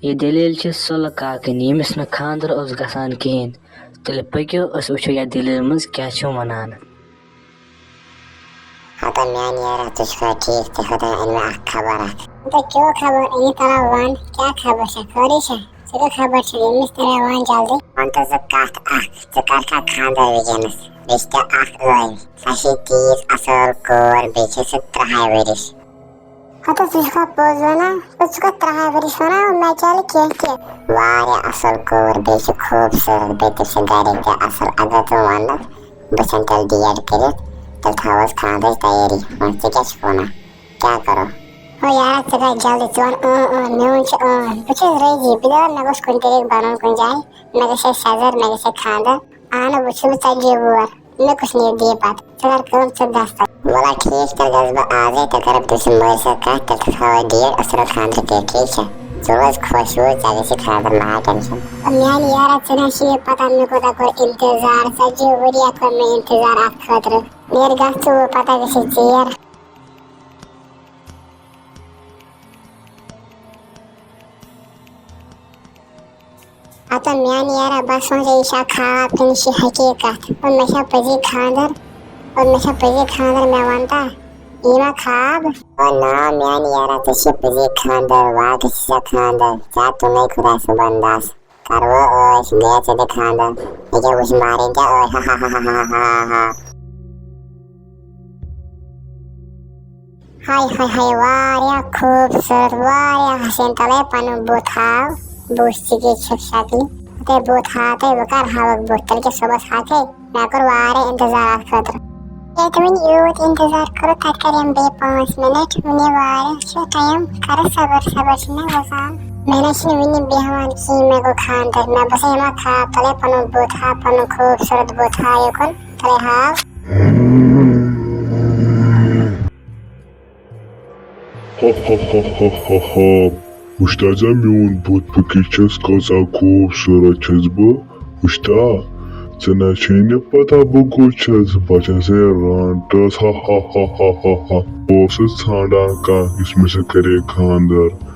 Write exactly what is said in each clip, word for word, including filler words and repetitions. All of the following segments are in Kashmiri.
یہِ دٔلیٖل چھِ سُلہٕ کاکٕنۍ، ییٚمِس نہٕ خانٛدر اوس گژھان کِہیٖنۍ۔ تیٚلہِ پٔکِو، أسۍ وٕچھو یَتھ دٔلیٖلہِ منٛز کیٛاہ چھُ وَنان۔ ہتا میٛانہِ یارا، ژٕ چھُکھا ٹھیٖک؟ ژےٚ خٲطرٕ أنۍ مےٚ اَکھ خبر اَکھ۔ ہتا کیٛاہ خبر أنِتھ؟ تَلہ وَن، کیٛاہ خبر چھےٚ؟ خٲرٕے چھا؟ ژٕ کیٛاہ خبر چھےٚ أنمٕژ؟ تَلہ وَن جلدی۔ وَن تہٕ ژٕ کَتھ اَکھ، ژٕ کَرکھا خانٛدر وٕنکیٚنَس؟ رِشتہٕ اَکھ ٲوۍ، سۄ چھِ تیٖژ اَصٕل کوٗر، بیٚیہِ چھِ سۄ ترٛہَے ؤرِش۔ ہتا ژٕ چھُکھا پوٚز وَنان؟ ژٕ چھُکھا ترٛہَے ؤرِش وَنان؟ مےٚ چَلہِ کینٛہہ تہِ۔ واریاہ اَصٕل کوٗر، بیٚیہِ چھِ خوٗبصوٗرت، بیٚیہِ تہِ چھِ گَرِکۍ تہِ اَصٕل۔ اگر ژٕ وَنَکھ، بہٕ ژھٕنہٕ تیٚلہِ ڈیٹ کٔرِتھ، تیٚلہِ تھاوو أسۍ خانٛدرٕچ تیٲری۔ وۄنۍ ژٕ کیٛاہ چھُکھ وَنان؟ کیٛاہ کَرو؟ ہو یارا، ژٕ گژھ جلدی، ژٕ وَن اۭں اۭں، میون چھُ اۭں۔ بہٕ چھُس ریڈی، بہٕ دَپہٕ مےٚ گوٚژھ کُنہِ طریٖقہٕ بَنُن کُنہِ جایہِ، مےٚ گژھِ ہے سٮ۪زر، مےٚ گژھِ ہے خانٛدر۔ اَہنُو، وۄنۍ چھُس بہٕ ژَتجی وُہُر، مےٚ کُس نیرِ دِیہِ پَتہٕ؟ ژٕ کَر کٲم، ژٕ گژھ تَتہِ۔ وَلہٕ ٹھیٖک، تیٚلہِ گژھٕ بہٕ آزَے، تیٚلہِ کَرٕ بہٕ تٔمۍ سٕنٛدِ مٲلۍ سۭتۍ کَتھ، تیٚلہِ تھاوو ڈیٹ، أسۍ کَرو خانٛدر تیٚلہِ، ٹھیٖک چھا؟ ژٕ روز خۄش، روز، ژےٚ گژھی خانٛدر، مہ ہےٚ ٹٮ۪نشَن۔ میٛانہِ یارا، ژےٚ نہ چھُے یہِ پَتہ، مےٚ کوٗتاہ کوٚر اِنتظار، ژَتجی ؤری اَتھ کوٚر مےٚ اِنتظار اَتھ خٲطرٕ۔ نیرِ گژھ ژٕ، وۄنۍ پَتہ گژھِ ژیر۔ ہتا میٛانہِ یارا، بہٕ سونٛچے، یہِ چھا خواب کِنہٕ یہِ چھِ حقیٖقت؟ اور مےٚ چھا پٔزی خانٛدر؟ اور مےٚ چھا پٔزی خانٛدر؟ مےٚ وَن تا، یہِ ما خواب؟ او نا میٛانہِ یارا، ژےٚ چھِ پٔزی خانٛدر، واقعٕے چھِ ژےٚ خانٛدر، ژےٚ توٚنُے خۄداے سُنٛد بنٛداس۔ کَروا ٲش، گٔیا ژےٚ تہِ خانٛدر؟ ییٚکیٛاہ وٕچھ مارٕنۍ کیٛاہ ٲش، ہا ہا ہا۔ ہاے ہاے ہاے، واریاہ خوٗبصوٗرت، واریاہ حسیٖن۔ تَلَے پَنُن بُتھ ہاو، بہٕ وٕچھِ ژےٚ کِژھ چھَکھ شکلہِ۔ تَے بُتھ ہاو تَے، بہٕ کَر ہاوَکھ بُتھ؟ تیٚلہِ کیٛاہ صُبحَس ہاوکھے؟ مےٚ کوٚر واریاہ اِنتظار اَتھ خٲطرٕ۔ ییٚتہِ وۄنۍ یوٗت اِنتظار کوٚرُتھ، تَتہِ کَر یِم بیٚیہِ پانٛژھ مِنَٹ؟ وٕنہِ واریاہ چھُ ٹایم، کَرٕ صبر، صبر چھُ مےٚ گژھان۔ مےٚ نہ چھُنہٕ وٕنہِ بیٚہوان کِہیٖنۍ، مےٚ گوٚو خانٛدر۔ مےٚ باسان یِم ہا خواب، تَلَے پَنُن بُتھ ہاو، پَنُن خوٗبصوٗرت بُتھ ہاو یوکُن، تَلَے ہاو۔ ہو ہو ہو ہو ہو ہو۔ وٕچھتا ژےٚ میون بُتھ، بہٕ کِتھ چھَس، کۭژاہ خوٗبصوٗرت چھَس بہٕ۔ وٕچھتا، ژےٚ نہ چھے نہٕ پتہ بہٕ کُس چھَس، بہٕ چھَسے رانٛٹَس۔ ہا ہا ہا ہا ہا ہا۔ بہٕ اوسُس ژھانٛڈان کانٛہہ یُس مےٚ سۭتۍ کَرے خانٛدر۔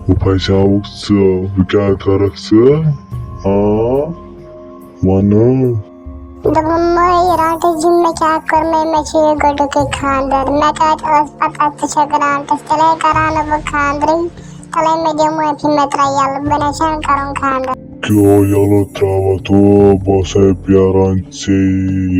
وۄنۍ پھسیٛاوُکھ ژٕ، وۄنۍ کیٛاہ کَرَکھ ژٕ؟ ہاں، وَنہٕ۔ دوٚپُن، مٲے رانٛٹَس جی، مےٚ کیٛاہ کوٚر؟ مےٚ، مےٚ چھُ یہِ گۄڈٕنیُکُے خانٛدر۔ مےٚ کَتہِ ٲس پَتہ ژٕ چھَکھ رانٛٹَس؟ تیٚلے کَرٕ ہا نہٕ بہٕ خانٛدرٕے۔ تَلَے مےٚ دِ معٲفی، مےٚ ترٛاو یَلہٕ، بہٕ نہ چھَس کَرُن خانٛدر۔ کیٛاہ یَلہٕ ترٛاوَتھ؟ او، بہٕ آسَے پیٛاران ژے۔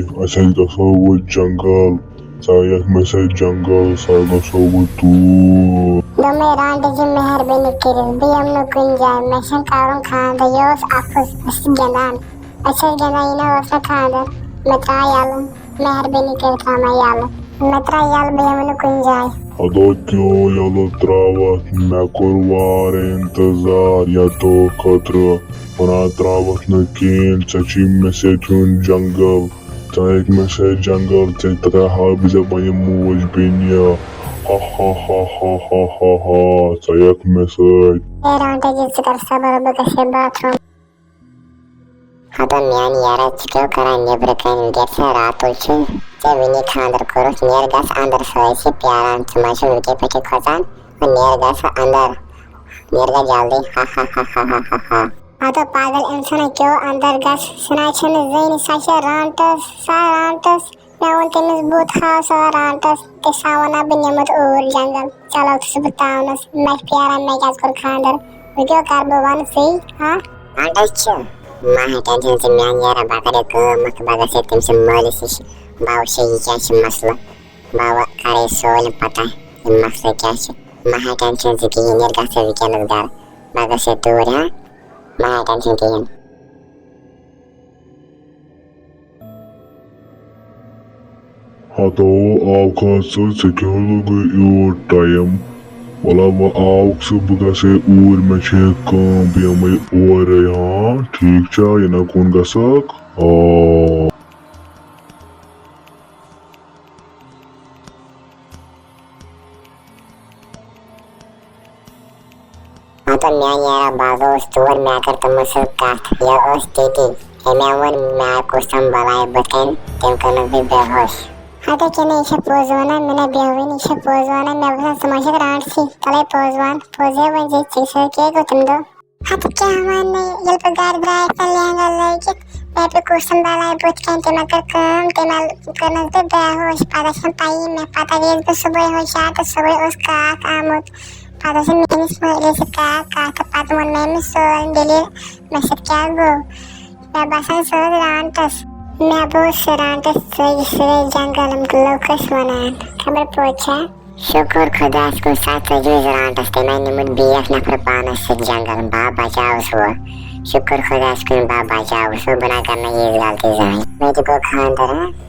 أسۍ حظ گژھو وۄنۍ جنٛگل۔ ژٕ یَتھ مےٚ سۭتۍ جنٛگل، سا گژھو وۄنۍ توٗر۔ دوٚپمَے، رانٛٹہٕ جی، مہربٲنی کٔرِتھ، بہٕ یِمہٕ نہٕ کُنہِ جایہِ، مےٚ چھُنہٕ کَرُن خانٛدر۔ یہِ اوس اَپُز، أسۍ چھِ گِنٛدان۔ أسۍ ٲسۍ گِنٛدان، یہِ نہ اوس نہٕ خانٛدر۔ مےٚ ترٛاو یَلہٕ، مہربٲنی کٔرِتھ ترٛاو مےٚ یَلہٕ۔ مےٚ ترٛاو یَلہٕ، بہٕ یِمہٕ نہٕ کُنہِ جایہِ۔ اَدٕ کیٛاہ یَلہٕ ترٛاوَتھ؟ مےٚ کوٚر واریاہ اِنتظار یَتھ دۄہ خٲطرٕ۔ وَنان ترٛاوَتھ نہٕ کِہیٖنۍ، ژےٚ چھُے مےٚ سۭتۍ یُن جنٛگل۔ ژٕ یِکھ مےٚ سۭتۍ جنٛگل، ژےٚ ترٛاوہا بہٕ ژےٚ پنٕنۍ موج بیٚنہِ۔ ہا ہا ہا۔ ژٕ یِکھ مےٚ سۭتۍ۔ اے رانٛٹہٕ جی، ژٕ کر صبر، بہٕ گژھٕ باتھ روٗم۔ ہتا میٛانہِ یارا، ژٕ کیٛاہ کران نیٚبرٕ کنہِ؟ وٕنکیٚس چھا راتُے چھُ، ژےٚ وٕنی خانٛدر کوٚرُتھ، نیر گژھ اندر، سٲری چھِ پیاران، ژٕ ما چھُکھ وٕنکے پٮ۪ٹھٕے کھۄژان؟ وۄنۍ نیر گژھ اندر، نیر گژھ جلدی۔ ہا ہا ہا۔ ہتا پاگل انسان، کیٛاہ اندر گژھ، سُہ نہ چھُنہٕ زٔنۍ، سۄ چھےٚ رانٛٹس، سۄ رانٛٹس۔ مےٚ ووٚن تٔمِس، بہٕ تھاو سۄ رانٛٹَس، تہٕ سۄ وَنان بہٕ نِمَتھ اوٗرۍ جنٛگل۔ چلو، تہٕ سُہ بہٕ تاونَس، مےٚ پھیران، مےٚ کیٛازِ کوٚر خانٛدر؟ وۄنۍ کیٛاہ کَرٕ بہٕ، وَن ژٕے، ہا؟ رانٛٹَس چھِ، مہ ہےٚ ٹٮ۪نشَن ژٕ، میٛانہِ یارا، بہٕ کَرے کٲم، بہٕ گژھے تٔمۍ سٕنٛدِ مٲلِس نِش، بہٕ وٕچھے یہِ کیٛاہ چھِ مسلہٕ، بہٕ کَرے سٲلِم پَتہ، یہِ مسلہٕ کیٛاہ چھِ۔ مہ ہےٚ ٹٮ۪نشَن ژٕ کِہیٖنۍ، ییٚلہِ گژھے وٕنکیٚنَس گَرٕ، بہٕ گژھے توٗرۍ، ہا؟ مہ ہےٚ ٹٮ۪نشَن کِہیٖنۍ۔ ہتو آوکھا ژٕ، ژےٚ کیٛاہ لوٚگُے یوٗت ٹایم؟ وَلہ وۄنۍ آوُکھ ژٕ، بہٕ گژھے اوٗرۍ، مےٚ چھے کٲم، بہٕ یِمَے اورَے۔ ہاں، ٹھیٖک چھا، یہِ نہ کُن گژھکھ؟ آ۔ مطلب، میٛانہِ یارا، بہٕ حظ اوس تور، مےٚ کٔر تِمو سۭتۍ کَتھ، یہِ اوس تٔتی۔ ہے، مےٚ ووٚن، مےٚ کُس تام بَلاے بُتھِ کَنہِ، تٔمۍ کٔرنَس بہٕ بے ہوش۔ ہَتہٕ کِنہٕ یہِ چھےٚ پوٚز وَنان، مےٚ نہ بیٚہوٕے نہٕ، یہِ چھےٚ پوٚز وَنان، مےٚ باسان، ژٕ ما چھَکھ رانٛٹسٕے۔ تَلَے پوٚز وَن، پوٚزے ؤنۍ زِ، ژےٚ سۭتۍ کیٛاہ گوٚو تَمہِ دۄہ؟ ہتہٕ کیٛاہ وَنہٕ، ییٚلہِ بہٕ گرِ درٛایَس نہ لہنگا لٲگِتھ، مےٚ پیوٚو کُس تام بلاے بُتھ کَنہِ، تٔمۍ کٔر کٲم، تٔمۍ کٔرنَس بہٕ بے ہوش۔ پَتہٕ چھَنہٕ پَیی مےٚ، پَتہٕ ییٚلہِ بہٕ صُبحٲے ہُشار تہٕ صُبحٲے اوس کاک آمُت، پَتہٕ ٲسٕم میٛٲنِس مٲلِس سۭتۍ کَران کَتھ تہٕ پَتہٕ ووٚن مےٚ أمِس سورُے دٔلیٖل، مےٚ سۭتۍ کیٛاہ گوٚو۔ مےٚ باسان سُہ اوس رانٛٹَس۔ مےٚ بوٗز سُہ رانٛٹَس ژٔج سُہ جنٛگل، لوٗکھ ٲسۍ وَنان، خبر پوٚت چھا؟ شُکُر خۄدایَس کُن، سَتھ ژٔجِس رانٛٹَس، تٔمۍ آے نِمُت بیٛاکھ نفر پانَس سۭتۍ جنٛگل، بہٕ بچاوُس وۄنۍ۔ شُکُر خۄدایَس کُن، بہٕ بچاوُس وۄنۍ، بہٕ نہ کَرٕ نہٕ یِژھ غلطی زٕہٕنۍ۔ مےٚ تہِ گوٚو خانٛدر، ہاں؟